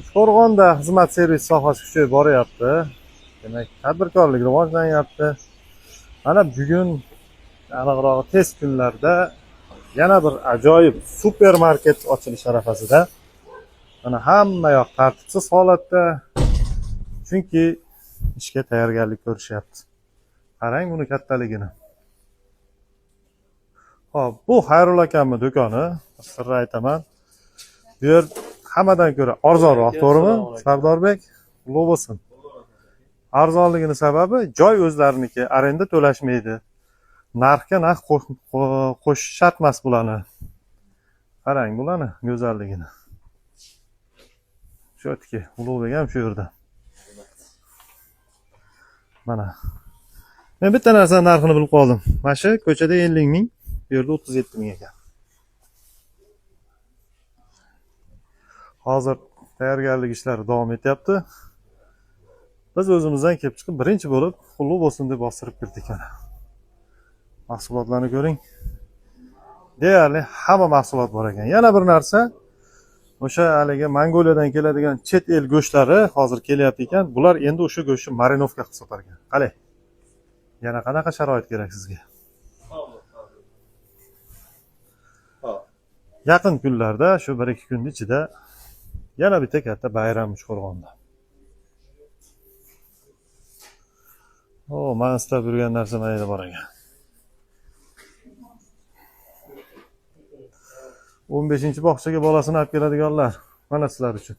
Uchqo'rg'onda xizmat servis sohasi kuchayib boryapti. Demak, tadbirkorlik rivojlanyapti. Mana bugun, aniqrog'i tez kunlarda yana bir ajoyib supermarket ochilish arafasida. Mana hamma yoq tartibsiz holatda, chunki ishga tayyorgarlik ko'rishyapti. Qarang buni kattaligini. Xo'p, bu Xayrul akamning do'koni, sirni aytaman. Bu yer hammadan ko'ra arzonroq, to'g'rimi? Sardorbek, ulug' bo'lsin. Arzonligini sababi joy o'zlariniki, arenda to'lashmaydi. Narxga narx qo'shish shart emas bularni. Qarang bularni go'zalligini. Shu Ulug'bek ham shu yerda. Mana. Men bitta narsani narxini bilib qoldim. Mana shu ko'chada 50 ming, bu yerda 37 ming ekan. Hozir tayyorgarlik ishlari davom etyapti. Biz o'zimizdan kelib chiqib birinchi bo'lib qulluq bo'lsin deb bostirib kirdik mana. Mahsulotlarni ko'ring. Deyarli hamma mahsulot bor ekan. Yana bir narsa, o'sha haligi Mongoliyadan keladigan chet el go'shtlari hozir kelyapti ekan. Bular endi o'sha go'shtni marinovka qilib sotar ekan. Qalay? Yana qanaqa sharoit kerak sizga? Yaqin kunlarda, shu 1-2 kunning ichida yana bitta katta bayram Uchqo'rg'onda. O, men istab yurgan narsa mana yerda bor ekan. 15-bog'chaga bolasini olib keladiganlar mana sizlar uchun.